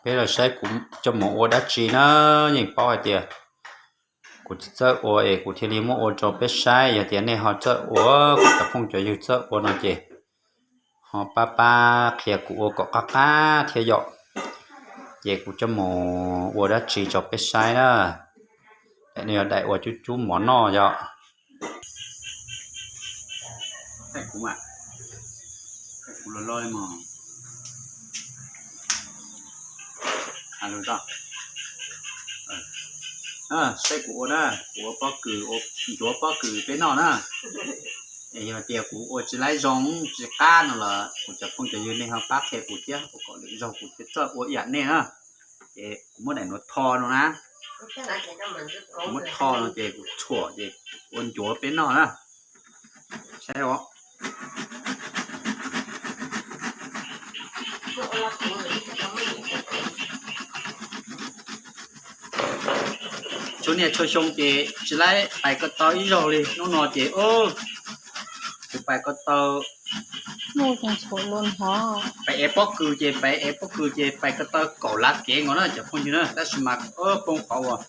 Peb los saib kuv coj mus ua dab tsi na, yeej paub hais tias kuv tsis txawj ua es kuv thiaj li muab ua rau peb saib. Yog tias nej ho txawj ua, kuv cov phooj cov ywg txawj ua no ces ho pab pab qhia kuv ua kom qab qab thiab yom. Ces kuv coj mus ua dab tsi rau peb saib na. Daim no yog daim uas cub cub mov noj yom. Saib kuv ua na, kuv ua pob kws, ncuav pob kws peb noj na. Es yog tias kuv ua tsis laib zoo tsis qab no los kuv cov phooj cov ywg nej ho pab qhia kuv thiab, ua kom lwm zaug kuv thiaj txawj ua ib yam nej na. Ces kuv muab daim no tho no na, kuv muab tho no ces kuv tshuam ces ua ncuav peb noj na. Saib os. Txhua niaj txhua xyoo ces tsis laib pais ko taw ib zaug li, hnub no ces tsis pais ko taw. Pais ev pob kws ces pais ev pob kws ces pais ko taw kaum lav kev nkaus na cov phooj ywg na, tab sis mas poob qhov uas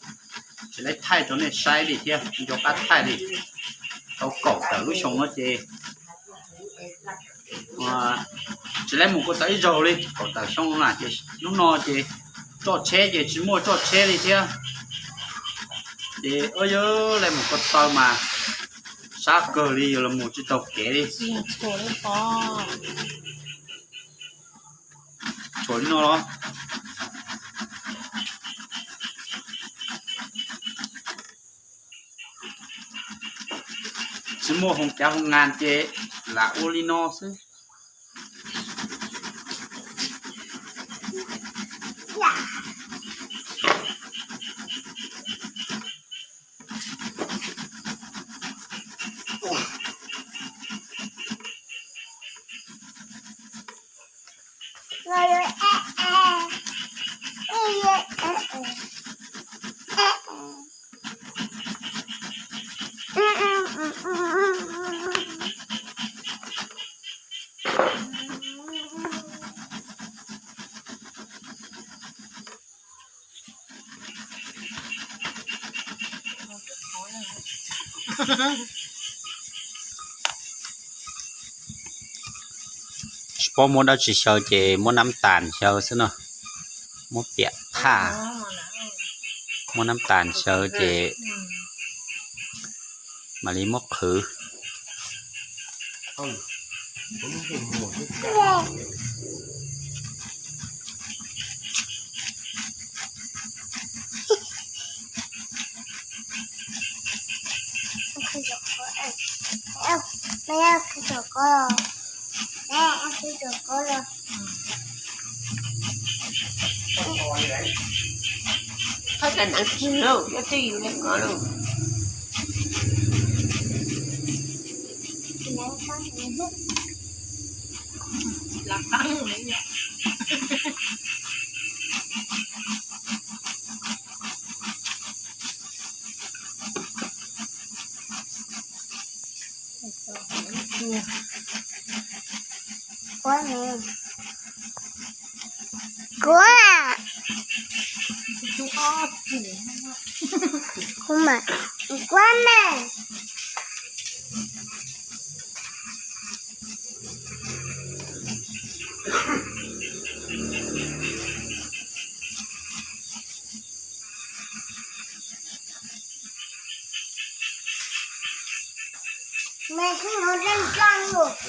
tsis laib thaij rau nej saib li thiab, tsis nco qab thaij li. Tau kaum tawm lub xyoo no ces tsis laib mus ko taw ib zaug li, kaum tawm xyoo na ces hnub no ces txoj tsheb ces tsis muaj txoj tsheb li thiab. Ces ua yog laib mus ko taw mas sab kawg li, yuav los mus tsis taug kev li. Tshuav li no los. Tsis muaj hoo cav hoo ngas ces lam ua li no xwb. Tsis paub muab dab tsi xyaw ces muab nab tas xyaw xwb no. Muab piam thaj, muab nab tas xyaw ces mam li muab qhwv. Thaj tsam ntawd tsis lauj, nyob twj ywm li ko lauj. Kuv, kuv mas, kuv mas.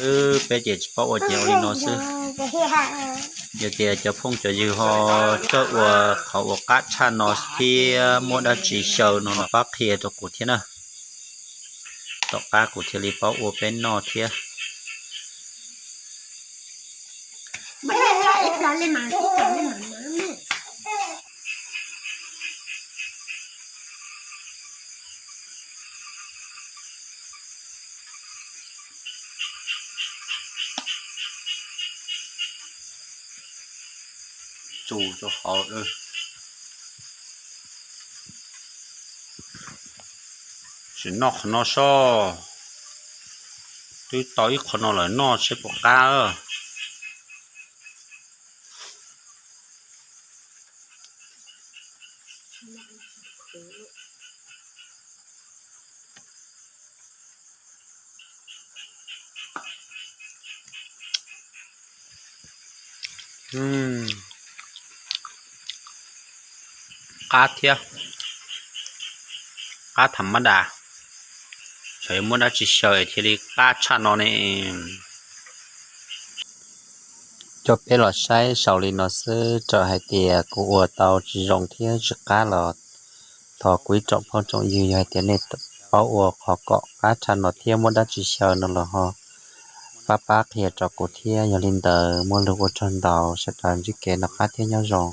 Wb peb ces tsis paub ua ces ua li no xwb. Yog tias cov phooj cov ywg ho txawj ua qhov uas qab tshaj no thiab muab dab tsi xyaw no los pab qhia rau kuv thiab na. Tom qab kuv thiaj li paub ua peb noj thiab. Tsus rau hauv. Tsis noj qhov no soj. Twb tau ib qho no lawm, noj seb puas qab. Qab thiab, qab tham mab das, xyov yuav muaj dab tsi xyaw thiaj li qab tshaj no ne. Coj peb los saib saum li no xwb, raws hais tias kuv ua tau tsis zoo thiab tsis qab los thov kuv ib tsoom phooj tsoom ywg, yog hais tias nej paub ua qhov kom qab tshaj no thiab muaj dab tsi xyaw no los ho pab pab qhia rau kuv thiab. Yog li ntawd muaj lus ua tsaug ntau, sawv daws ntsib kev noj qab thiab nyob zoo.